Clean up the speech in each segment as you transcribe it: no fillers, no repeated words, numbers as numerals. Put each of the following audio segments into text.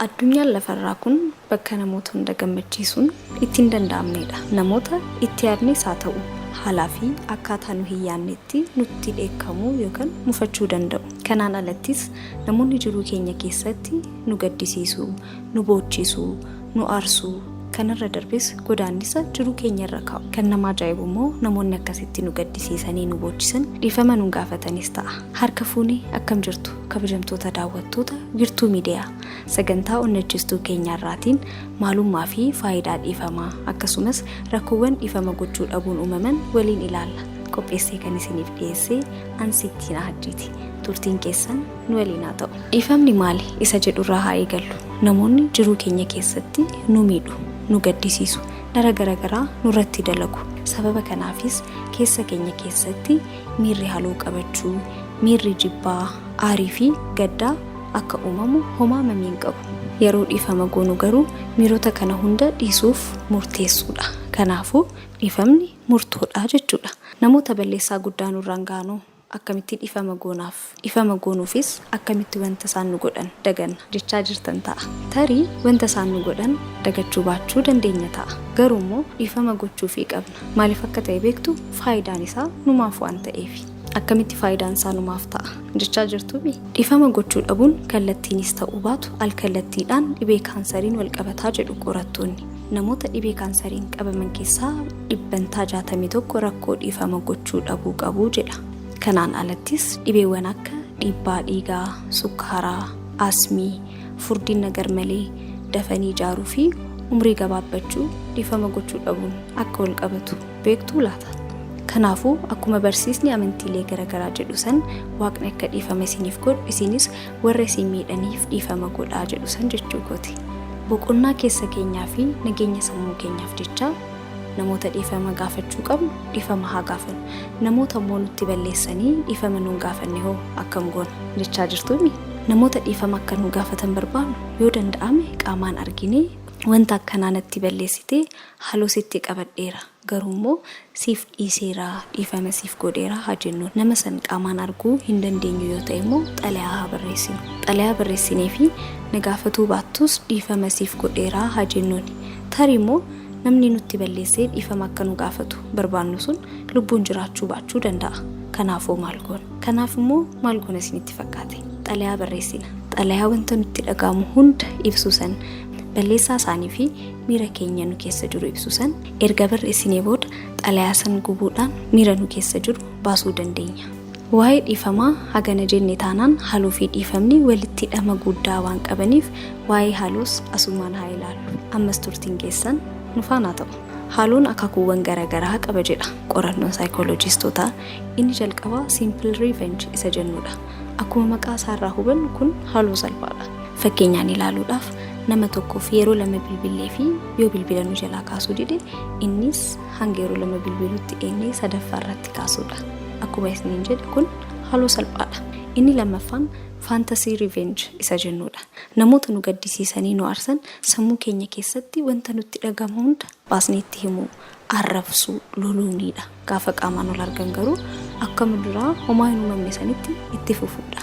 Addunyaan lafarraa kun bakka namoota hunda gammachiisuun itti hin danda'amnedha. Namoota itti yaadnes haa ta'u haalaa fi akkaataa nu hin yaadnetti nutti dheekkamuu yookaan mufachuu danda'u. Kanaan alattis namoonni jiruu keenya keessatti nu gaddisiisuu, nu boochisuu, nu aarsuu, kanarra darbes godaannisa jiruu keenya irra kaa'u. Kan nama ajaa'ibu immoo namoonni akkasitti nu gaddisiisanii nu boochisan dhiifama nu gaafatanis ta'a. Harka fuunee, akkam jirtu kabajamtoota daawwattoota Wirtuu Miidiyaa? Sagantaa onnachistuu keenyaarraatiin maalummaa fi faayidaa dhiifamaa, akkasumas rakkoowwan dhiifama gochuu dhabuun uumaman waliin ilaalla. Qopheessee kan isiniif dhiyeessee Ansittiin Ahajjiiti. Turtiin keessan nu waliin haa ta'u. Dhiifamni maali isa jedhurraa haa eegallu. Namoonni jiruu keenya keessatti nu miidhu, nu gaddisiisu, dhara garagaraa nurratti dalagu. Sababa kanaafis keessa keenya keessatti miirri haloo qabachuu, miirri jibbaa, aarii fi gaddaa akka uumamu homaa mamii hin qabu. Yeroo dhiifama goonu garuu miirota kana hunda dhiisuuf murteessuudha. Kanaafuu dhiifamni murtoodha jechuudha. Namoota balleessaa guddaa nurraan gahanoo akkamitti dhiifama goonaaf? Dhiifama goonuufis akkamitti wanta isaan nu godhan daganna jechaa jirtan ta'a. Tarii wanta isaan nu godhan dagachuu baachuu dandeenya ta'a. Garuu immoo dhiifama gochuufii qabna. Maaliif akka ta'e beektuu? Faayidaan isaa numaaf waan ta'eefi. Akkamitti faayidaan isaa numaaf ta'a jechaa jirtuumi? Dhiifama gochuu dhabuun kallattiinis ta'uu baatu alkallattiidhaan dhibee kaansariin walqabataa jedhu qorattoonni. Namoota dhibee kaansariin qabaman keessaa dhibbantaa 61 rakkoo dhiifama gochuu dhabuu qabu jedha. Kanaan alattis dhibeewwan akka dhiibbaa dhiigaa, sukkaaraa, asmii, furdina garmalee, dafanii ijaaruu fi umrii gabaabbachuu dhiifama gochuu dhabuun akka walqabatu beektuu laata? Kanaafuu akkuma barsiisni amantiilee garagaraa jedhu san, Waaqni akka dhiifama isiniif godhu isinis warra isin miidhaniif dhiifama godhaa jedhu san jechuu kooti. Boqonnaa keessa keenyaa fi nageenya sammuu keenyaaf jecha namoota dhiifama gaafachuu qabnu dhiifama haa gaafannu. Namoota immoo nutti balleessanii dhiifama nun gaafanne hoo akkam goona jechaa jirtuumi? Namoota dhiifama akka nu gaafatan barbaannu yoo danda'ame qaamaan arginee, wanta akkanaa natti balleessitee haloo sitti qabadheera, garuu immoo siif dhiiseera, dhiifama siif godheera haa jennuun. Nama san qaamaan arguu hin dandeenyu yoo ta'e immoo xalayaa haa barreessinu. Xalayaa barreessineefii na gaafatuu baattus dhiifama siif godheera haa jennuuni. Tarii immoo namni nutti balleessee dhiifama akka nu gaafatu barbaannu sun lubbuun jiraachuu baachuu danda'a. Kanaafoo maal goona? Kanaaf immoo maal goona isinitti fakkaate? Xalayaa barreessina. Xalayaa wanta nutti dhaga'amu hunda ibsu san, balleessaa isaanii fi miira keenya nu keessa jiru ibsu san erga barreessinee booda xalayaa san gubuudhaan miira nu keessa jiru baasuu dandeenya. Waa'ee dhiifamaa hagana jenne taanaan haloo fi dhiifamni walitti hidhama guddaa waan qabaniif waa'ee haloos asumaan haa ilaallu. Ammas turtiin keessan nu faana haa ta'u. Haloon akaakuuwwan garagaraa qaba jedha qorannoon saayikooloojistootaa. Inni jalqabaa simple revenge isa jennudha. Akkuma maqaa isaarraa hubannu kun haloo salphaadha. Fakkeenyaan ilaaluudhaaf, nama tokkoof yeroo lama bilbillee fi yoo bilbila nu jalaa kaasuu dide, innis hanga yeroo lama bilbilutti eegnee sadaffaa irratti kaasuudha. Akkuma isiniin jedhe kun haloo salphaadha. Inni lammaffaan fantasy revenge isa jennuudha. Namoota nu gaddisiisanii nu aarsan sammuu keenya keessatti wanta nutti dhaga'amu hunda baasnee itti himuu, arrabsuu, loluuniidha. Gaafa qaamaan wal argan garuu akkuma duraa homaa hin uumamne sanitti itti fufuudha.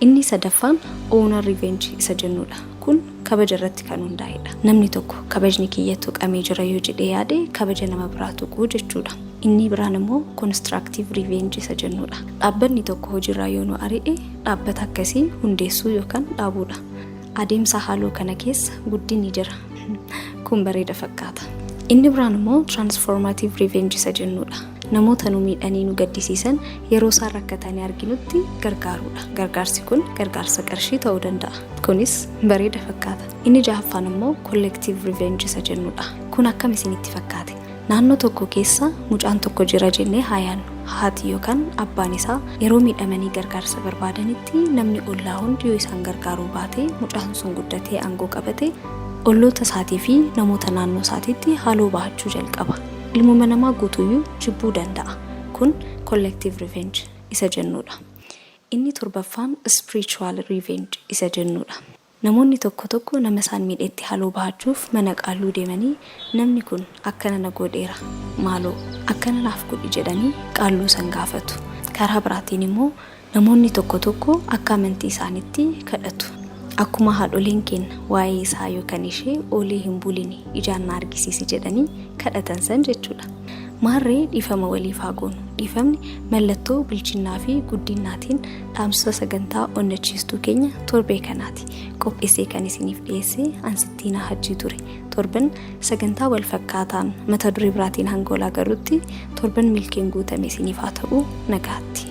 Inni sadaffaan honor revenge isa jennuudha. Kun kabaja irratti kan hundaa'edha. Namni tokko kabajni kiyya tuqamee jira yoo jedhee yaade kabaja nama biraa tuquu jechuudha. Inni biraan immoo constructive revenge isa jennuudha. Dhaabbanni tokko hojiirraa yoo nu ari'e dhaabbata akkasii hundeessuu yookaan dhaabuudha. Adeemsa haaloo kana keessa guddinni jira. Kun bareeda fakkaata. Inni biraan immoo transformative revenge isa jennuudha. Namoota nu miidhanii nu gaddisiisan yeroo isaan rakkatanii arginutti gargaaruudha. Gargaarsi kun gargaarsa qarshii ta'uu danda'a. Kunis bareeda fakkaata. Inni jahaffaan immoo collective revenge isa jennuudha. Kun akkam isinitti fakkaate? Naannoo tokko keessa mucaan tokko jira jennee haa yaadnu. Haati yookaan abbaan isaa yeroo miidhamanii gargaarsa barbaadanitti namni ollaa hundi yoo isaan gargaaruu baate, mucaan sun guddatee aangoo qabate olloota isaatii fi namoota naannoo isaatiitti haaloo bahachuu jalqaba. Ilmuma namaa guutuuyyuu jibbuu danda'a. Kun collective revenge isa jennuudha. Inni torbaffaan spiritual revenge isa jennuudha. Namoonni tokko tokko nama isaan miidhetti haloo bahachuuf mana qaalluu deemanii, namni kun akkana na godheera, maaloo akkana naaf godhi jedhanii qaalluu san gaafatu. Karaa biraatiin immoo namoonni tokko tokko akka amantii isaaniitti kadhatu. Akkuma haadholeen keenna waa'ee isaa yookan ishee oolee hin bulini ijaan na argisiisi jedhanii kadhatan san jechuudha. Maarree dhiifama waliif haa goonu. Dhiifamni mallattoo bilchinnaa fi guddinnaatiin dhaamsa sagantaa onnachiistuu keenya torbee kanaati. Qopheessee kan isiniif dhiyeesse an Sittiinaa Hajjii ture. Torban sagantaa wal fakkaataan mata duree biraatiin hanga wal agarrutti torban milkiin guutame isiniif haa ta'u nagaatti.